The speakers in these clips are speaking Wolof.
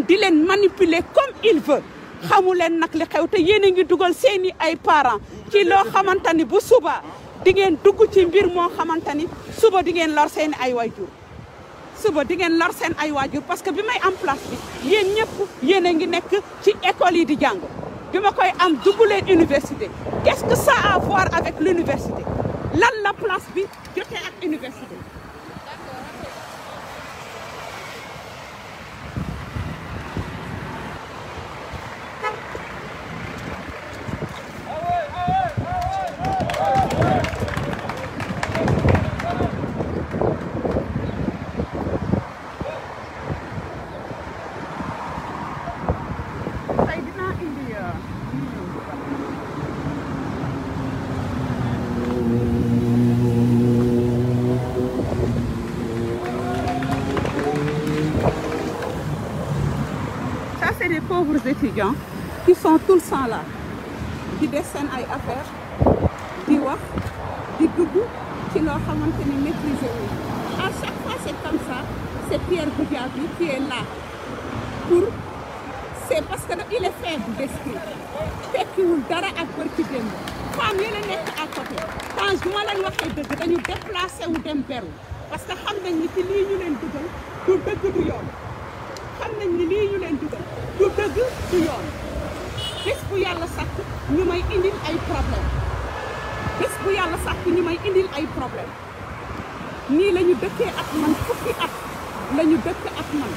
di leen manipuler comme il veut xamu leen nag li xew te yéen a ngi dugal seeni ay parents ci loo xamante ni bu suba di ngeen dugg ci mbir moo xamante ni suba di ngeen lor seeni ay waajur suba di ngeen lor seen ay waajur parce que bi may am place bi yéen ñëpp yéen a ngi nekk ci école yi di jàng bi ma koy am dugg leen université qu'est-ce que ça a à voir avec l'université lan la place bi jotee ak université. Pauvres étudiants qui sont tout le temps là di dessin ay affaires di wax di dugg ci loo xamante ni maîtriser wu à chaque fois c'est comme ça c'est Pierre Goudiaby qui est là pour c'est parce que il est faible d'esprit tekkiwul dara ak barki démb femme yi la nekk à côté quand bu ma leen waxee dëgg dañu déplacé wu dem beru parce que xam nañ ni ci lii ñu leen dugal du dëgg du yoon xam nañ ni lii ñu leen dugal du dëgg du yoon bés bu yàlla sàkk ñu may indil ay problème bés bu yàlla sàkk ñu may indil ay problème nii la ñu dëkkee ak man fukki at la ñu dëkk ak man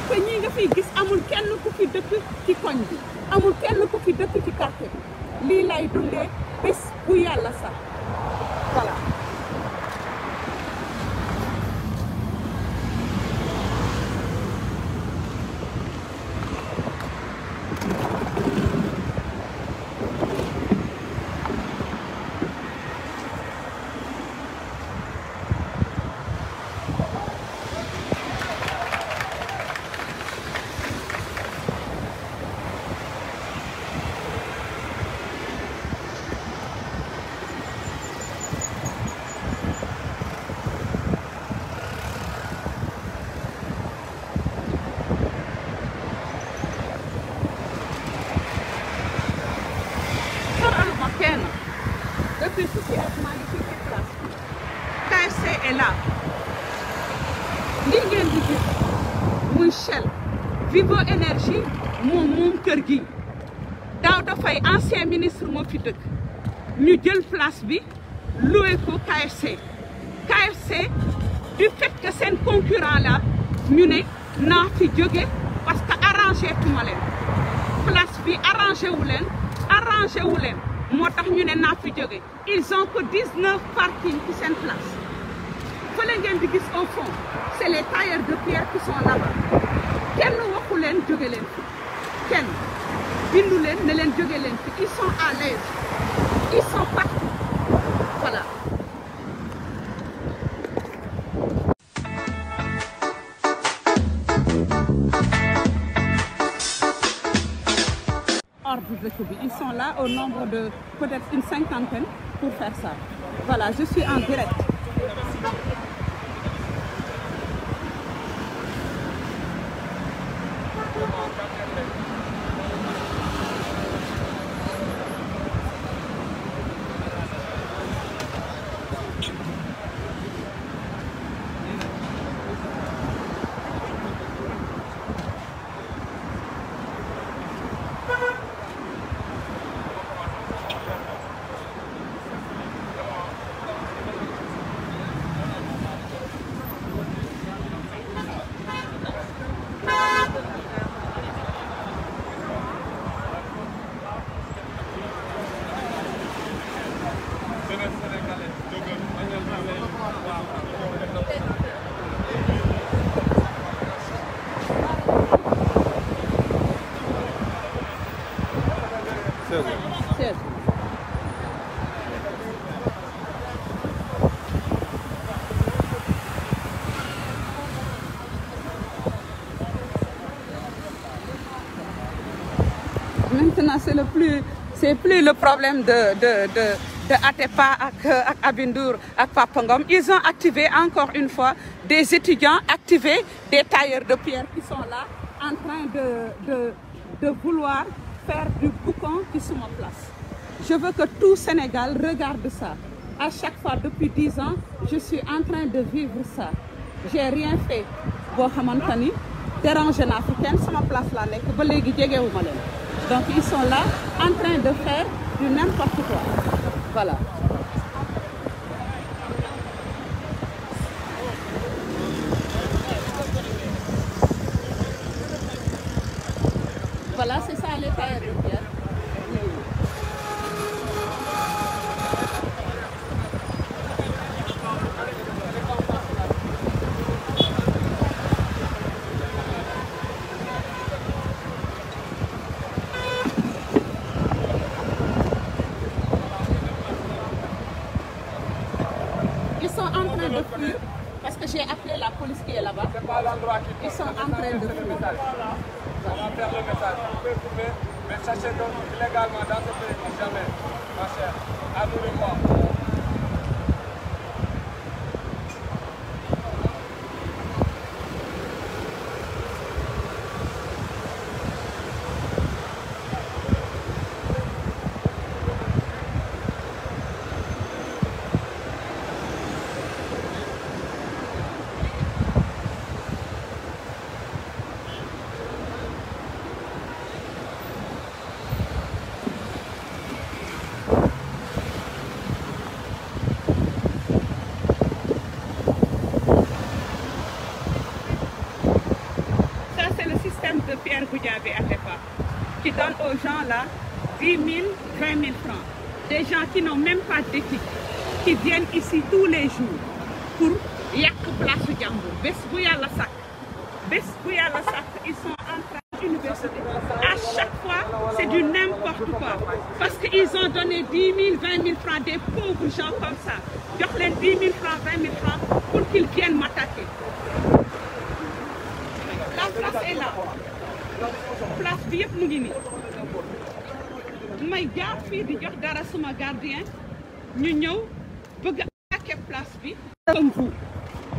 te ñii nga fiy gis amul kenn ku fi dëkk ci koñ bi amul kenn ku fi dëkk ci quartier bi lii lay dundee bés bu yàlla sàkk voilà. KFC est là li ngeen di gis muy Shell Vivo Énergie moom kër gi Daouda Faye ancien ministre moo fi dëkk ñu jël place bi loué ko KFC du fait que seen concurrent la ñu ne naa fi jóge parce que arrangé tuma leen place bi arrangé wu leen moo tax ñu ne naa fi jóge ils ont que 19 parkings ci seen place fële ngeen di gis au fond c'est les tailleurs de pierre qui sont là-bas kenn waxu leen jóge leen fi kenn bindu leen ne leen jóge leen fi ils sont à l'aise ils sont partout voilà. Ils sont là au nombre de peut-être une cinquantaine pour faire ça. Voilà, je suis en direct. Maintenant, c'est plus le problème de Atepa ak Abindour ak Papangom. Ils ont activé encore une fois des étudiants, activé des tailleurs de pierre qui sont là en train de vouloir faire du boucan qui sous ma place. Je veux que tout Sénégal regarde ça. À chaque fois, depuis 10 ans, je suis en train de vivre ça. J'ai rien fait. Boo xamante ni dérangé naa fi kenn sama place laa nekk ba léegi jegewuma leen. Donc ils sont là en train de faire du n'importe quoi. Voilà. Voilà, c'est ça les tailleurs de pierre. Ils sont en train de fuir parce que j'ai appelé la police qui est là-bas. Ils sont en train de fuir. On va faire le message. Vous pouvez fumer, mais sachez donc illégalement dans ce pays, jamais, ma chère, à nous de voir. De Pierre Goudiaby Atepa qui donne aux gens là 10 000, 20 000 francs. Des gens qui n'ont même pas d'éthique, qui viennent ici tous les jours pour yak place Djambour. Bés bu Yàlla sàkk, ils sont en train d'université. À chaque fois, c'est du n'importe quoi. Parce qu'ils ont donné 10 000, 20 000 francs des pauvres gens comme ça. Jox leen 10 000 francs, 20 000 francs pour qu'ils viennent m'attaquer. La place est là. Place bi yëpp mu ngi nii may jaar fii di jox dara suma gardien ñu ñëw bëgg attaquer place bi comme vous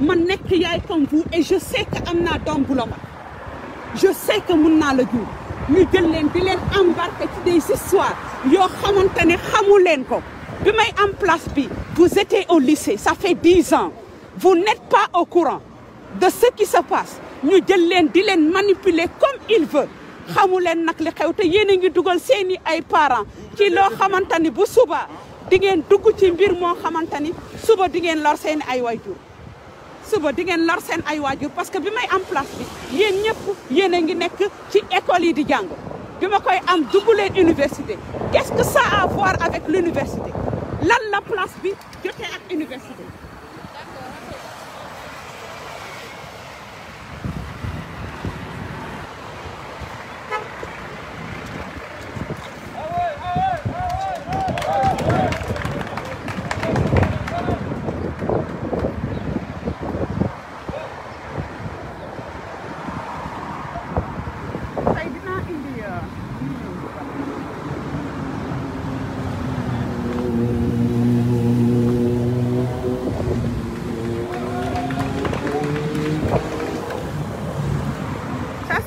ma nekk yaay comme vous et je sais que am naa doom bu la mag je sais que mun naa la jur ñu jël leen di leen embarquer ci des histoires yoo xamante ne xamu leen ko bi may am place bi vous étiez au lycée ça fait 10 ans vous n'êtes pas au courant de ce qui se passe ñu jël leen di leen manipuler comme il veut xamu leen nag li xew te yéen a ngi dugal seeni ay parents ci loo xamante ni bu suba di ngeen dugg ci mbir moo xamante ni suba di ngeen lor seeni ay waajur parce que bi may am place bi yéen ñëpp yéen a ngi nekk ci école yi di jàng bi ma koy am dugg leen université qu'est-ce que ça a à voir avec l'université lan la place bi jotee ak université.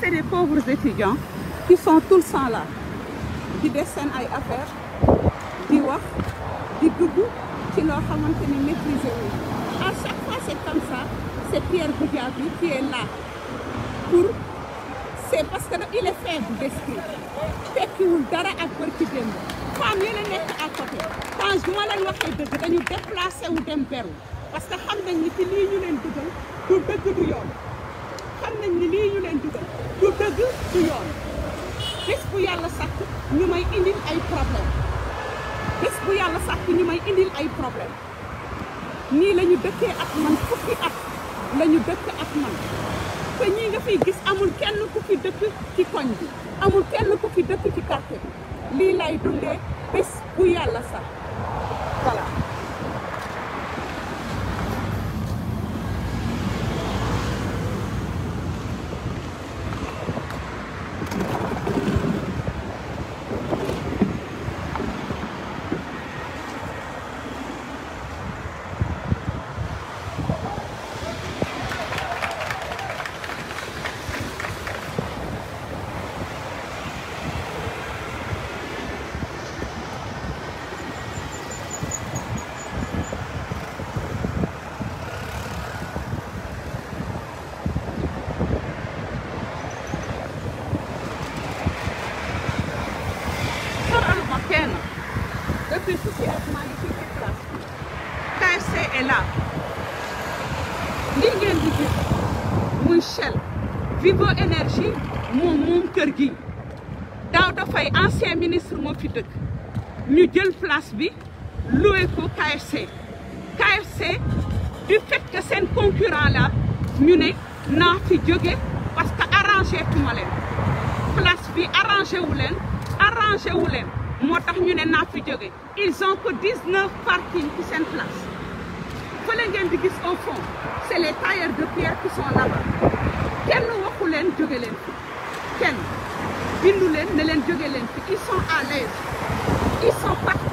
C'est des pauvres étudiants qui sont tout le temps là di def seen ay affaires di wax di dugg ci loo xamante ni maîtriser wu à chaque fois c'est comme ça c'est Pierre Goudiaby qui est là pour c'est parce que il est faible d'esprit tekkiwul dara ak bërki démb femme yi la nekk à côté quand du ma leen waxee dëgg dañu déplacé wu dem beru parce que xam nañ ni ci lii ñu leen dugal du dëgg du yoon xam nañ ni lii ñu leen dugal du dëgg du yoon bés bu Yàlla sàkk ñu may indil ay problème bés bu Yàlla sàkk ñu may indil ay problème nii la ñu dëkkee ak man fukki at la ñu dëkk ak man te ñii nga fiy gis amul kenn ku fi dëkk ci koñ bi amul kenn ku fi dëkk ci quartier bi lii lay dundee bés bu Yàlla sàkk voilà. depuis fukki at maa ngi fii ci place bi KFC est là lii ngeen di gis muy Shell Vivo Énergie moom kër gi Daouda Faye ancien ministre moo fi dëkk ñu jël place bi loué ko KFC du fait que seen concurrent la ñu ne naa fi jóge parce que arrangé tuma leen place bi arrangé wu leen moo tax ñu ne naa fi jóge ils ont que 19 parkings ci seen place fële ngeen di gis au fond c'est les tailleurs de pierre qui sont là-bas kenn waxu leen jóge leen fi kenn bindu leen ne leen jóge leen fi ils sont à l'aise ils sont partis